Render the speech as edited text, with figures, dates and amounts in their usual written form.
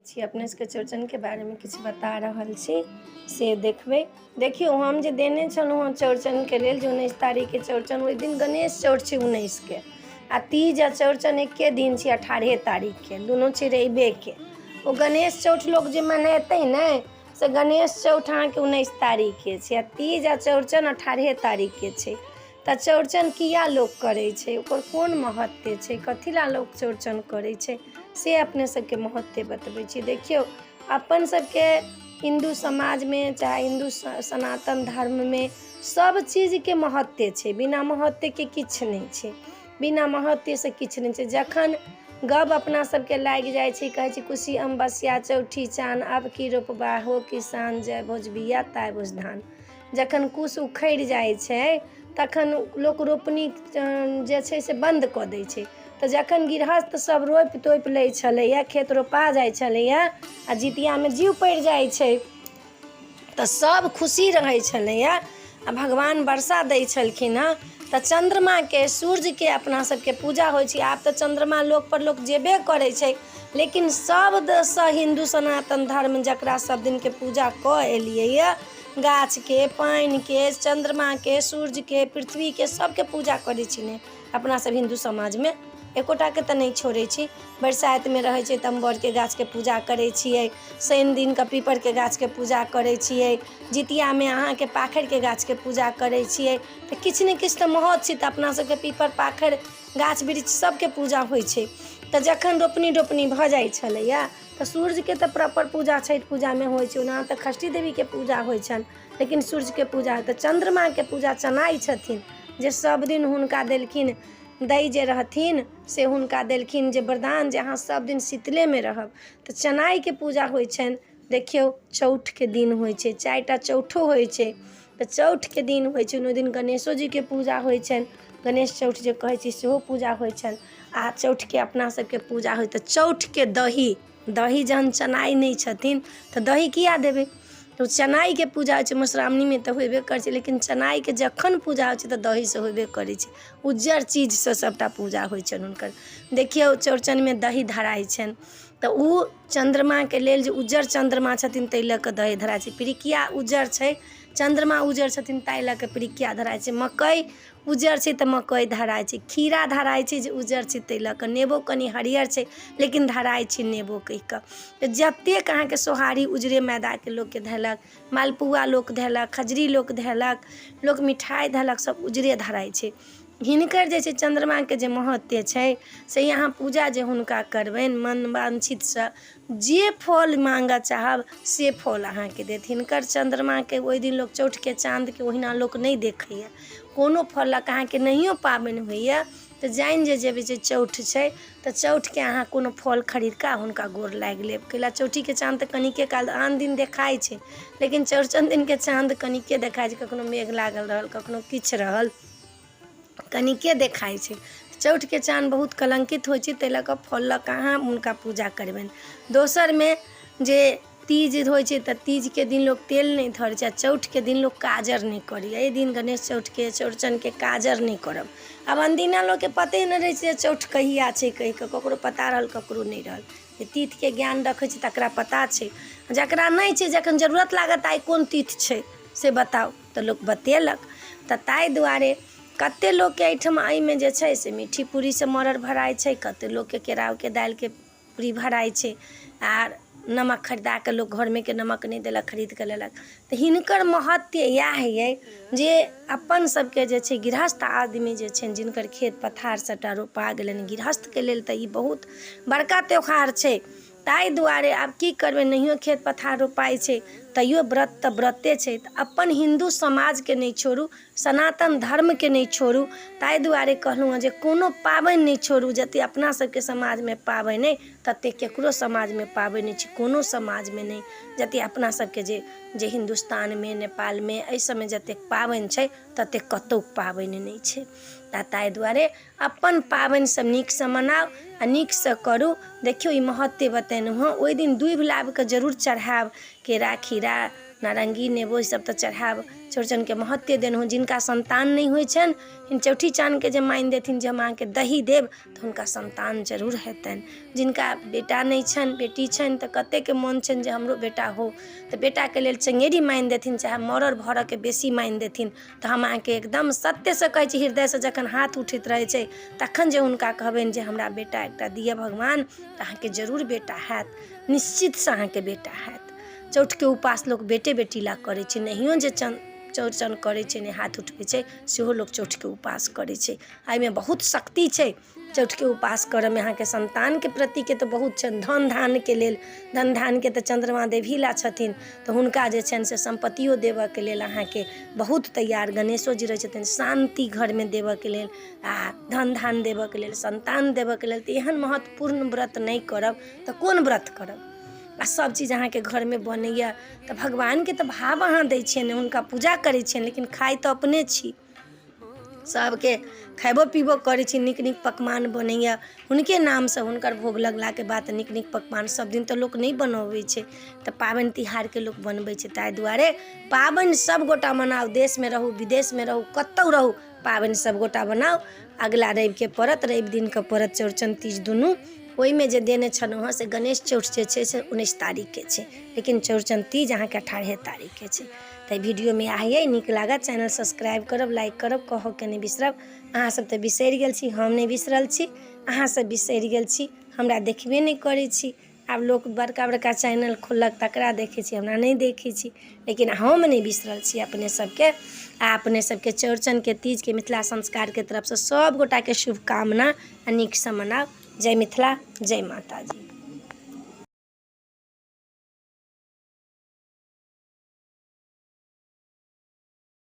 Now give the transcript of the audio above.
छी अपने सबके चौड़चनके बारेमे किछु बता रहल छी से देखबै। देखियौ, हम जे देने छलहुँ हँ चौड़चनके लेल जे 19 तारीखके चौड़चन, ओहि दिन गणेश चौठ छै 19के, आ तीज आ चौड़चन एके दिन छै, 18 तारीखके, दुनू छै रविके। ओ गणेश चौठ लोक जे मनेतै ने, से गणेश चौठ अहाँके 19 तारीखके छै आ तीज आ चौड़चन 18 तारीखके छै। तऽ चौड़चन किया लोक करै छै, ओकर कोन महत्व छै, कथी लए लोक चौड़चन करै छै, से अपने सबके महत्व बतबै छी। देखियौ, अपन सबके हिन्दू समाजमे चाहे हिन्दू सनातन धर्ममे सब चीजके महत्व छै। बिना महत्वके किछु नहि छै, बिना महत्वसँ किछु नहि छै। जखन गब अपना सबके लागि जाइ छै, कहै छै कुशी अमावस्या चौठी चान, आब की रोपबा हो किसान, जय भोज बिया ताय भोज धान। जखन कुश उखड़ि जाइ छै तखन लोक रोपनी जे छै से बन्द कऽ दै छै। तऽ जखन गृहस्थ सब रोपि तोपि लै छलैए, खेत रोपा जाइ छलैए आ जितियामे जीव पड़ि जाइ छै, तऽ सब खुशी रहै छलैए आ भगवान वर्षा दै छलखिन हँ। तऽ चन्द्रमाके, सूर्यके अपना सबके पूजा होइ छै। आब तऽ चन्द्रमा लोकपर लोक जेबे करै छै, लेकिन सबसँ हिन्दू सनातन धर्म जकरा सब दिनके पूजा कऽ एलियैए, गाछके, पानिके, चन्द्रमाके, सूर्यके, पृथ्वीके, सबके पूजा करै छी ने अपना सब हिन्दू समाजमे, एकोटाके तऽ नहि छोड़ै छी। बरसाइतमे रहै छै तऽ बड़के गाछके पूजा करै छियै, शनि दिनके पीपरके गाछके पूजा करै छियै, जितियामे अहाँके पाखरिके गाछके पूजा करै छियै। तऽ किछु ने किछु तऽ महत्व छै। तऽ अपना सबके पीपर, पाखरि, गाछ वृक्ष सबके पूजा होइ छै। तऽ जखन रोपनी डोपनी भऽ जाइ छलैए तऽ सूर्यके तऽ प्रॉपर पूजा छठि पूजामे होइ छै। ओना तऽ षष्ठी देवीके पूजा होइ छनि, लेकिन सूर्यके पूजा तऽ चन्द्रमाके पूजा चनाइ छथिन, जे सब दिन हुनका देलखिन दै जे रहथिन, से हुनका देलखिन जे वरदान जे अहाँ सब दिन शीतलेमे रहब। तऽ चनाइके पूजा होइ छनि। देखियौ, चौठके दिन होइ छै, चारिटा चौठो होइ छै, तऽ चौठके दिन होइ छनि, ओहि दिन गणेशो जीके पूजा होइ छनि। गणेश चौठ जे कहै छी सेहो पूजा होइ छनि। आ चौठके अपना सबके पूजा होइ तऽ चौठके दही, दही जहन चनाइ नहि छथिन तऽ दही किया देबै? तऽ चनाइके पूजा होइ छै। मधुश्रावणीमे तऽ होयबे करै छै, लेकिन चनाइके जखन पूजा होइ छै तऽ दहीसँ होयबे करै छै। उज्जर चीजसँ सभटा पूजा होइ छनि हुनकर। देखियौ, चौड़चनमे दही धराइ छनि तऽ ओ चन्द्रमाके लेल, जे उज्जर चन्द्रमा छथिन ताहि लऽ कऽ दही धराइ छै। पिरिकिया उज्जर छै, चन्द्रमा उज्जर छथिन, ताहि लऽ कऽ पिरिकिया धराइ छै। मकइ उज्जर छै तऽ मकइ धराइ छै। खीरा धराइ छै जे उज्जर छै ताहि लऽ कऽ। नेबो कनि हरियर छै, लेकिन धराइ छै नेबो कहि कऽ। तऽ जतेक अहाँके सोहारी उजरे मैदाके लोकके धेलक, मालपुआ लोक धेलक, खजरी लोक धेलक, लोक मिठाइ धेलक, सब उजरे धराइ छै। हिनकर जे छै चन्द्रमाके जे महत्व छै, से अहाँ पूजा जे हुनका करबनि मनवाञ्छितसँ, जे फल माँगऽ चाहब से फल अहाँके देत हिनकर चन्द्रमाके। ओहि दिन लोक चौठके चाँदके ओहिना लोक नहि देखैए। कोनो फल लऽ कऽ अहाँके नहियो पाबनि होइए तऽ जानि जे जेबै जे चौठ छै, तऽ चौठके अहाँ कोनो फल खरीद कऽ हुनका गोर लागि लेब। कैला चौठीके चाँद तऽ कनिके काल आन दिन देखाइ छै, लेकिन चौड़चन दिनके चाँद कनिके देखाइ छै। कखनो मेघ लागल रहल, कखनो किछु रहल, कनिके देखाइ छै। चौठके चाँद बहुत कलङ्कित होइ छै, ताहि लऽ कऽ फल लऽ कऽ अहाँ हुनका पूजा करबनि। दोसरमे जे तीज होइ छै तऽ तीजके दिन लोक तेल नहि धरै छै आ चौठके दिन लोक काजर नहि करैए। एहि दिन गणेश चौठके, चौड़चनके काजर नहि करब। आब अनदिना लोकके पते नहि रहै छै जे चौठ कहिया छै कहि कऽ, ककरो पता रहल, ककरो नहि रहल। जे तिथिके ज्ञान रखै छै तकरा पता छै, जकरा नहि छै, जखन जरूरत लागत, आइ कोन तिथि छै से बताउ, तऽ लोक बतेलक। तऽ ताहि दुआरे कतेक लोकके एहिठाम एहिमे जे छै से मीठी पूरीसँ मरड़ भराइ छै, कतेक लोकके केराउके दालिके पूरी भराइ छै, आर नमक खरीदा कऽ लोक घरमे के नमक नहि देलक, खरीद कऽ लेलक। तऽ हिनकर महत्व इएह अइ जे अपन सबके जे छै गृहस्थ आदमी जे छनि, जिनकर खेत पथार सबटा रोपा गेलनि, गृहस्थके लेल तऽ ई बहुत बड़का त्यौहार छै। ताहि दुआरे आब की करबै, नहियो खेत पथार रोपाइ छै तैयो व्रत तऽ व्रते छै। तऽ अपन हिन्दू समाजके नहि छोड़ू, सनातन धर्मके नहि छोड़ू। ताहि दुआरे कहलहुँ हँ जे कोनो पाबनि नहि छोड़ू। जतेक अपना सबके समाजमे पाबनि अइ ततेक ककरो समाजमे पाबनि नहि छै, कोनो समाजमे नहि। जतेक अपना सबके जे जे हिन्दुस्तानमे, नेपालमे, एहि सबमे जतेक पाबनि छै ततेक कतहु पाबनि नहि छै। तऽ ताहि दुआरे अपन पाबनि सब नीकसँ मनाउ आ नीकसँ करू। देखियौ, ई महत्व बतेलहुँ हँ। ओहि दिन दूभि लाबि कऽ जरूर चढ़ायब, केरा, खीरा। केरा, नारङ्गी, नेबो ईसब तऽ चढ़ायब। चौरचनके महत्व देलहुँ। जिनका सन्तान नहि होइ छनि, चौठी चाँदके जे मानि देथिन जे हम अहाँके दही देब, तऽ हुनका सन्तान जरूर हेतनि। जिनका बेटा नहि छनि, बेटी छनि, तऽ कतेकके मोन छनि जे हमरो बेटा हो, तऽ बेटाके लेल चङ्गेरी मानि देथिन, चाहे मरड़ भरऽके बेसी मानि देथिन, तऽ हम अहाँके एकदम सत्यसँ कहै छी, हृदयसँ जखन हाथ उठैत रहै छै तखन जे हुनका कहबनि जे हमरा बेटा एकटा दिअ भगवान, तऽ अहाँके जरूर बेटा हैत, निश्चितसँ अहाँके बेटा हैत। चौठके उपास लोक बेटे बेटी लए करै छै। नहियो जे चौरचन करै छै, नहि हाथ उठबै छै, सेहो लोक चौठके उपास करै छै। एहिमे बहुत शक्ति छै। चौठके उपास करऽमे अहाँके सन्तानके प्रतिके तऽ बहुत छनि, धन धान्यके लेल, धन धान्यके तऽ चन्द्रमा देवी लए छथिन, तऽ हुनका जे छनि से सम्पत्तियो देबऽके लेल अहाँके बहुत तैयार गणेशो जी रहै छथिन। शान्ति घरमे देबऽके लेल आ धन धान्य देबऽके लेल, सन्तान देबऽके लेल, तऽ एहन महत्वपूर्ण व्रत नहि करब तऽ कोन व्रत करब? आ सभ चीज अहाँके घरमे बनैए तऽ भगवानके तऽ भाव अहाँ दै छियनि, हुनका पूजा करै छियनि, लेकिन खाइ तऽ अपने छी। सभके खयबो पीबो करै छी, नीक नीक पकवान बनैए हुनके नामसँ। हुनकर भोग लगलाके बाद नीक नीक पकवान सभ दिन तऽ लोक नहि बनबै छै, तऽ पाबनि तिहारके लोक बनबै छै। ताहि दुआरे पाबनि सभ गोटा मनाउ। देशमे रहू, विदेशमे रहू, कतहु रहू, पाबनि सभ गोटा बनाउ। अगिला रविके पड़त, रवि दिनके पड़त चौरचन तीज दुनू। ओहिमे जे देने छलहुँ हँ से गणेश चौठ जे छै से 19 तारीखके छै, लेकिन चौरचन तीज अहाँके 18 तारीखके छै। तऽ वीडियोमे आइए नीक लागत, चैनल सब्सक्राइब करब, लाइक करब, कहऽके नहि बिसरब। अहाँसभ तऽ बिसरि गेल छी, हम नहि बिसरल छी। अहाँसभ बिसरि गेल छी, हमरा देखबे नहि करै छी। आब लोक बड़का बड़का चैनल खोललक तकरा देखै छी, हमरा नहि देखै छी, लेकिन हम नहि बिसरल छी अपने सबके। आ अपने सबके चौरचनके तीजके मिथिला संस्कारके तरफसँ सब गोटाके शुभकामना, आ नीकसँ मनाउ। जय मिथिला, जय माताजी।